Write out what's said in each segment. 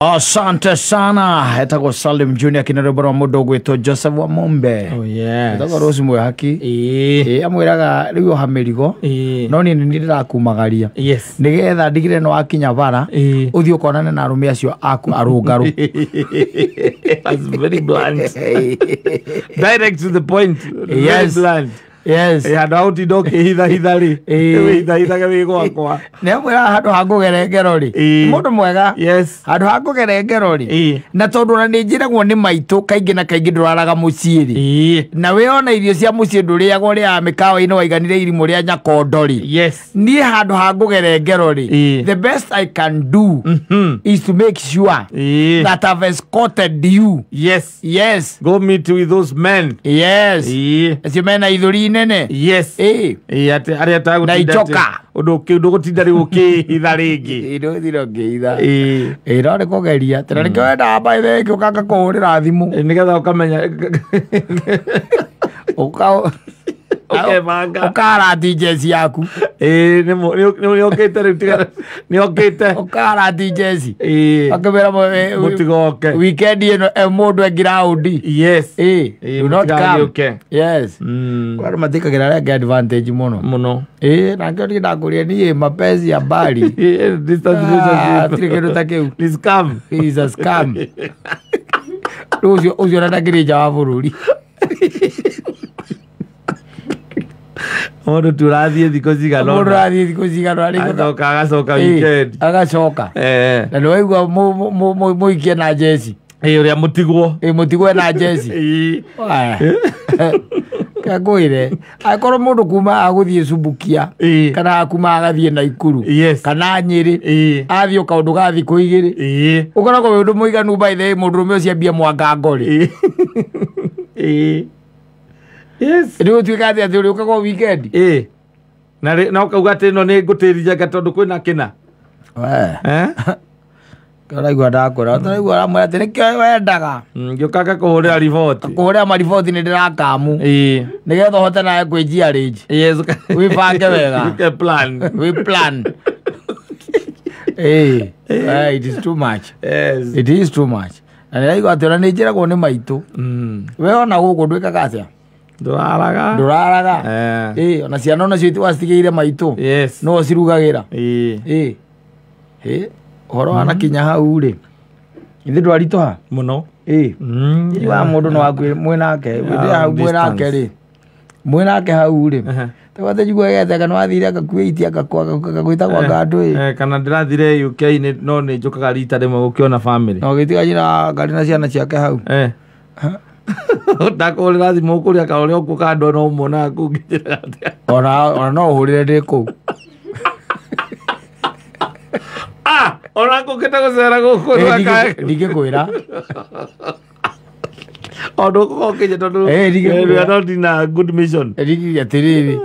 Asante sana. Etagwo Salim Junior kinarwĩmbo rwa mũndũ ũgwĩtwo Joseph wa Mombe. Oh yes. Etagwo Rose Mwĩhaki. Ĩĩ. Ĩ amwĩraga rĩu oha mĩrigo. Ĩĩ. No niĩ nĩ niĩ ndĩrakumagaria. Yes. Nĩgetha ndigĩre nĩ wakinya bara Ĩĩ. ũthiĩ ũkonane na arũme acio aku arũngarũ. That's very blunt. Direct to the point. Very Yes. blunt. Yes. Ĩ handũ ha gũtinda ũkĩhithahitha rĩ. Ĩĩ. Wĩhithahithage wĩ gwakwa. Nĩ amwĩraga handũ ha ngũgere ngero rĩ. Ĩĩ. Mũndũ mwega. Yes. Handũ ha ngũgere ngero rĩ. Ĩĩ. Na tondũ ona nĩ njĩragwo nĩ maitũ kaingĩ na kaingĩ ndũraraga mũciĩ rĩ. Ĩĩ. Na we ona irio cia mũciĩ ndũrĩaga ũrĩaga mĩkawa-inĩ waiganire irimũ rĩa nyakondo rĩ. Yes. Niĩ handũ ha ngũgere ngero rĩ. Ĩĩ. The best I can do Mhm. is to make sure Ĩĩ. that I've escorted you. Yes. Yes. Go meet with those men. Yes. Ĩĩ. Acio mena ithũri nene. Yes. Ĩĩ. Ĩĩ atĩ arĩa Na tagũtinda ichoka. ũndũ ndũgũtinda rĩu ũkĩhitha rĩngĩ. Ndũthira ngĩitha. Ĩĩ. Ĩĩ no nĩ kũgeria. Tena nĩkĩo wendaga by the way ngĩũka ngakũhũrĩra thimũ. Nĩgetha ũkamenya Ũka ũkebanga. ũkarati jezi yaku. Ĩĩ nĩokĩte rĩu tiga nĩokĩte. Ũkarati jezi. Ĩĩ. Akĩmwĩra Mũtigoke. weekend ĩno mũndũ e ground. Yes. Ĩĩ. Ĩĩ, Do not come. mũtigagĩũke. Yes. Mm. Kwa andũ matikagĩra arĩa angĩ advantage mũno. Mũno. Ĩĩ na ngĩo niĩ ndakũria niĩ mapenzi ya mbali. Ĩĩ, distance Ah, relationship. hatirĩ kĩndũ ta kĩu. Ni scam. He is a scam. Rĩu ũcio ũcio ona ndakĩrĩ nja wa bũrũri. Mũndũ tu ũrathiĩ thikũ cigana Mũndũ ũna. arathiĩ thikũ cigana ũna Acoka agacoka Ĩĩ, weekend. agacoka. Eh. Na nĩ waigua mũikie na jeci. Ĩĩ ũrĩa mũtigwo. Ĩ mũtigwo na jeci. Ĩĩ. Kangwĩre angĩkorwo mũndũ kuma agũthiĩ Subukia Ĩĩ. kana kuma agathiĩ Naikuru Yes. kana Nyĩrĩ Ĩĩ. athiĩ o kaũndũ ga thikũ igĩrĩ Ĩĩ. ũkoragwo wĩ ũndũ mũiganu by the way mũndũrũme ũcio ambie mwangango rĩ. Ĩĩ. Ĩĩ. Yes. Nĩ gũtuĩka atĩ atĩ ũrĩũkaga o weekend. Ĩĩ. Na rĩ na ũkauga atĩ ĩno nĩ ngũtĩri tondũ kwĩna kĩna. We. Eh? Ũraigua ndakwĩra ũtaraigua ũramwĩra atĩ nĩkĩo wendaga Ngĩũka ngakũhũrĩra riboti. kũhũrĩra mariboti nĩ ndĩrakamu Ĩĩ. nĩgetha ũhote nawe kwĩnjia rĩnji. Yes. Wĩbange wega. Ũke plan. We plan. Ĩĩ. Eh, it is too much. Yes. It is too much. Na nĩraigua atĩ ona nĩ njĩragwo nĩ maitũ. Mm. We ona gũkũ ndwĩkaga atĩa? Ndũraraga. Ndũraraga. Eh. Ĩĩ, ona ciana onacio wacigĩire maitũ. Yes. No ũcirugagĩra. Ĩĩ. Ĩĩ. Ĩ, ũhoro wanakinya hau rĩ. Ithe ndwaritũha? Mũno. Ĩĩ. Mm. Hihi wa mũndũ no akue mwĩnake, wĩndĩ hau mwĩnake distance. rĩ. Mwĩnake hau rĩ. Ehe. Tagwate njigua gete kana wathire agakua iti agagwĩtagwo ngandũ ĩ. Eh, kana ndĩrathire UK nĩ no nĩ njũkaga rita rĩmwe gũkĩona family. Na ũgĩtiga nyina ngarĩ na ciana ciake hau. Eh. Ndakũhũrĩra thimũ ũkũria kana ũrĩa ũkũ kando no ũmuonaga kũu ngĩnjĩraga atĩa. Ona no ũhũrĩre ndĩ kũu. Ah, ona ngũkĩte gũcera gũkũ Ĩ, ndũgakae. ndingĩkwĩra. O ndũgũkorwo ũkĩnja tondũ Eh, ndingĩkwĩra. we are not in a good mission. Ndingĩ atĩrĩrĩ.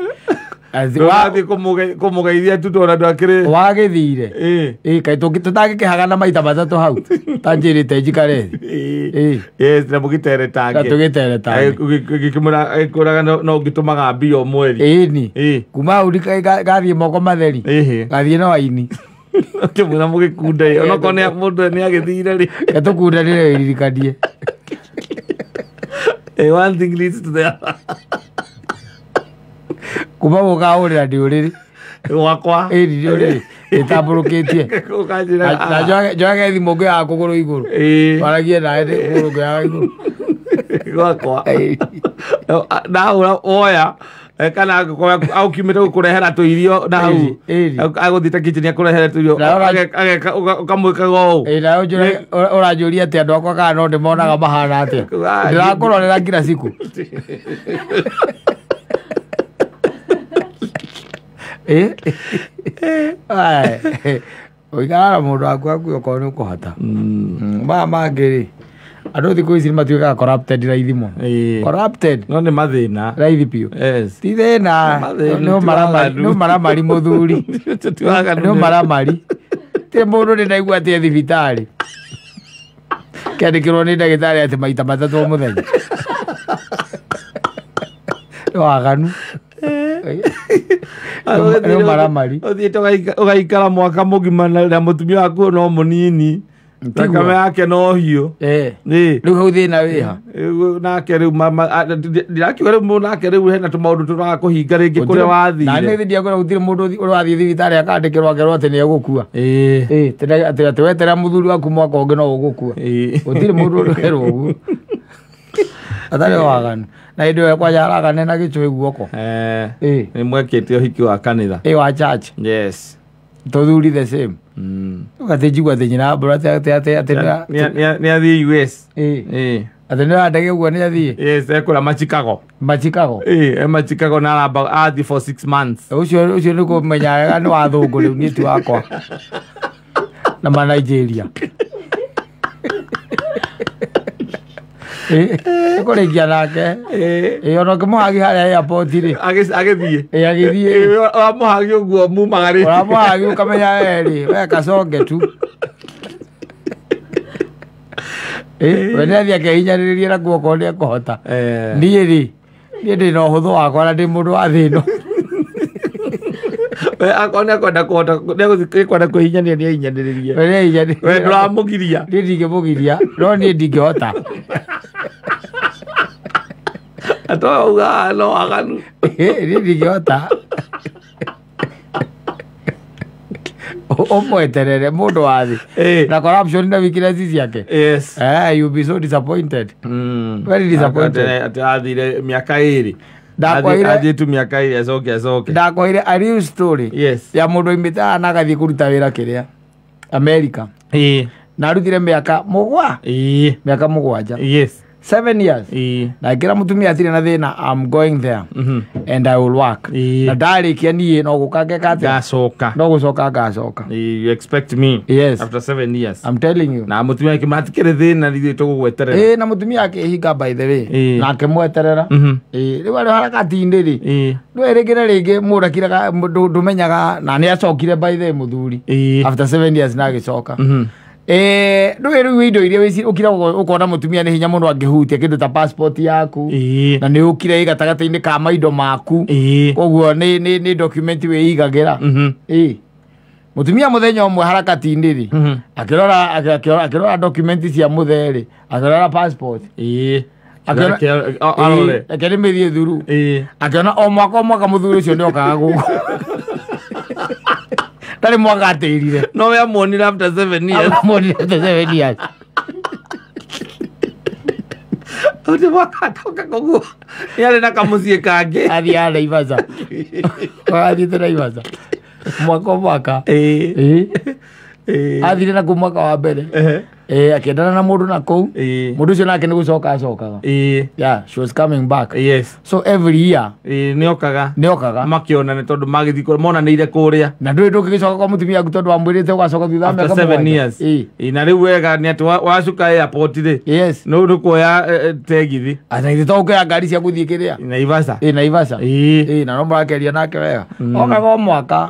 Ndũrathiĩ kũmũgeithia tu tondũ andũ akĩrĩ. Wagĩthire. Ĩĩ. Ĩ, kaĩ tũtangĩkĩhagana maita matatũ hau. Ta njĩrĩte njikare thĩ. Ĩĩ. Ĩ. Yes, na mũgĩteretange. Na tũgĩteretange. Gĩkĩmwĩraga no ũngĩtũmaga mbia o mweri. Ĩni. Ĩĩ. Kuma hau gathiĩ moko matheri. Ĩhĩ. Gathiĩ na waini. Ũkĩmwĩra mũgĩkunde onokorwo nĩ mũndũ nĩ agĩthire rĩ. Gatũkundanĩre wĩririkanie. Eh, one thing leads to the other. Kuma gũkahũrĩra ndĩ ũrĩrĩ. Gwakwa. Ĩni ndĩ ũrĩrĩ. Ĩtambũrũkĩtie. Ũkanjĩra. Na njoage thimũ ngĩoyaga kũgũrũ igũrũ. Ĩĩ. Waragie nawe ndĩ kũgũrũ ngĩoyaga igũrũ. Gwakwa. Ĩĩ. Ndahũra woya kana angĩkorwo aũkiumĩte gũkũrehera tũirio na hau Ĩĩ, ĩĩ. agũthiĩte kitchen akũrehere tũirio Na ũkamwĩkaga ũũ. Ĩĩ, nawe ũranjũria atĩ andũ akwa kana no ndĩmonaga mahana atĩa. Ah, Ndĩrakũrorera kila siku. Ĩ? Ai, ũikara na mũndũ waku hakuhĩ okorwo nĩ ũkũhota. Maya mangĩ rĩ, andũ thikũ ici nĩ matuĩkaga corrupted raithi mũno. Ĩĩ. Corrupted No nĩ mathĩna. raithi biũ. Yes. Ti thĩna, Mathĩna, nĩ ũmaramari- ti nĩ ũmaramari mũthuri. Ti waganu. Nĩ ũmaramari. Ti mũndũ nĩ ndaigua atĩ e thibitarĩ. Kĩandĩkĩrwo nĩ ndagĩtarĩ atĩ maita matatũ o mũthenya. Nĩ waganu. Nĩ ũmaramari. Ũthiĩte ũgaikara mwaka mũgima na mũtumia waku no mũnini. Thakame yake no hiũ. Rĩu hau thĩna wĩha. Nake rĩu ndirakiuga rĩu nake rĩu hena tũmaũndũ tũrakũhinga rĩngĩ kũrĩa wathire. Na nĩ ndiakwĩra gũtirĩ mũndũ ũrathiĩ thibitarĩ akandĩkĩrwo akerwo atĩ nĩ egũkua. Atĩ weterera mũthuri waku mwaka ũngĩ no ũgũkua. Gũtirĩ mũndũ ũrerwo ũguo. Atarĩ waganu. Na hĩndĩ ĩyo kwanja aragane na gĩcũhĩ guoko. Nĩ mwekĩte ũhiki wa kanitha. Wa church. Yes. Tũthuri the same. Ũgatĩ njigua atĩ nyina mbura atĩ nĩ athiĩ US. Atĩ nĩ ndege ũguo nĩ athiĩ. Yes, ekũra Machicago. Machicago. Machicago na aramba athiĩ for 6 months. Ũcio nĩ kũmenya wega nĩ wathũngũ rĩu niĩ ti wakwa. Na ma Nigeria. Kũrĩkia nake. Ona ũkĩmũhagi harĩa airport rĩ. Agĩthiĩ. Agĩthiĩ. Ũramũhagi ũguo mumaga rĩ. Ũramũhagi ũkamenya we rĩ, we kaconge tu. We nĩ athiĩ akehinyanĩrĩria na guoko nĩ ekũhota. Niĩ rĩ, niĩ ndĩ na ũhũthũ wakwa na ndĩ mũndũ wa thĩ ĩno. We akorwo nĩ ekwenda kũhota, nĩ ekwenda kwĩhinyania nĩ ehinyanĩrĩrie. We nĩ ehinyanĩrĩrie. We ndũramũgiria. Niĩ ndingĩmũgiria, no niĩ ndingĩhota. Atoa no aganu. Niĩ ndingĩhota. Ũmweterere mũndũ wa thĩ. Na corruption na weakness ciake. Yes. You be so disappointed. Very disappointed. Atĩ athire mĩaka ĩrĩ. Athiĩ tu mĩaka ĩrĩ acoke. Ndakwaire a real story. Yes. Ya mũndũ oimĩte haha na agathiĩ kũruta wĩra kĩrĩa America. Na arutire mĩaka mũgwa. Mĩaka mũgwanja. Yes. 7 years. Na ngĩra mũtumia atirĩ na thĩna, I'm going there. And I will work. Na ndarĩkia niĩ no gũka ngeka atĩa? Ngacoka. No gũcoka ngacoka. You expect me? Yes. After 7 years. I'm telling you. Na mũtumia akĩmwĩra hatikĩrĩ thĩna ithuĩ tũgũgweterera. Na mũtumia akĩhinga by the way. Na akĩmweterera. Rĩu arĩ harakati-inĩ rĩ. Rĩu rĩngĩ na rĩngĩ mũndũ akiraga ndũmenyaga na nĩ acokire by the way mũthuri. After 7 years na agĩcoka. Ndũĩ rĩu indo iria ũkira ũkona mũtumia nĩ hinya mũno angĩhutia kĩndũ ta passport yaku. Na nĩ ũkire gatagatĩ-inĩ ka maindo maku. Koguo nĩ document wĩigagĩra. Mũtumia mũthenya ũmwe harakati-inĩ rĩ, akĩrora document cia mũthee rĩ, akĩrora passport. Akĩona mĩthiĩ thuru. Akĩona o mwaka mũthuri ũcio nĩ okaga gũkũ. Ndarĩ mwaka atĩrire. No we amuonire after 7 years. Amuonire after 7 years. Ũrĩ mwaka atoka koguo. Nĩ arĩ na kamũciĩ kangĩ. Athiaga Naivasha. Athiĩte Naivasha. Mwaka mwaka. Athire na kũu mwaka wa mbere. Akĩendana na mũndũ na kũu. Mũndũ ũcio nake nĩ gũcoka acokaga. Yeah, she was coming back. Yes. So every year nĩ okaga. Nĩ okaga. Makĩonane tondũ magĩthiĩ kũrĩa monanĩire kũrĩa. Na ndũĩ ndũngĩgĩcoka kwa mũtumia waku tondũ wamwĩrĩte ũgacoka thutha wa mĩaka After 7 years. Na rĩu wega nĩ atĩ wacuka airport rĩ. Yes. No nĩ kuoya tegithi. Ata ithe to ũkĩoya ngari cia gũthiĩ kĩrĩa. Naivasha. Naivasha. Na no mũrakeria nake wega. Okaga o mwaka.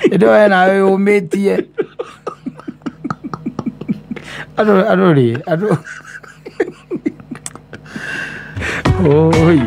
Ĩndĩ we nawe ũmĩtie. Andũ rĩ, andũ. Oi.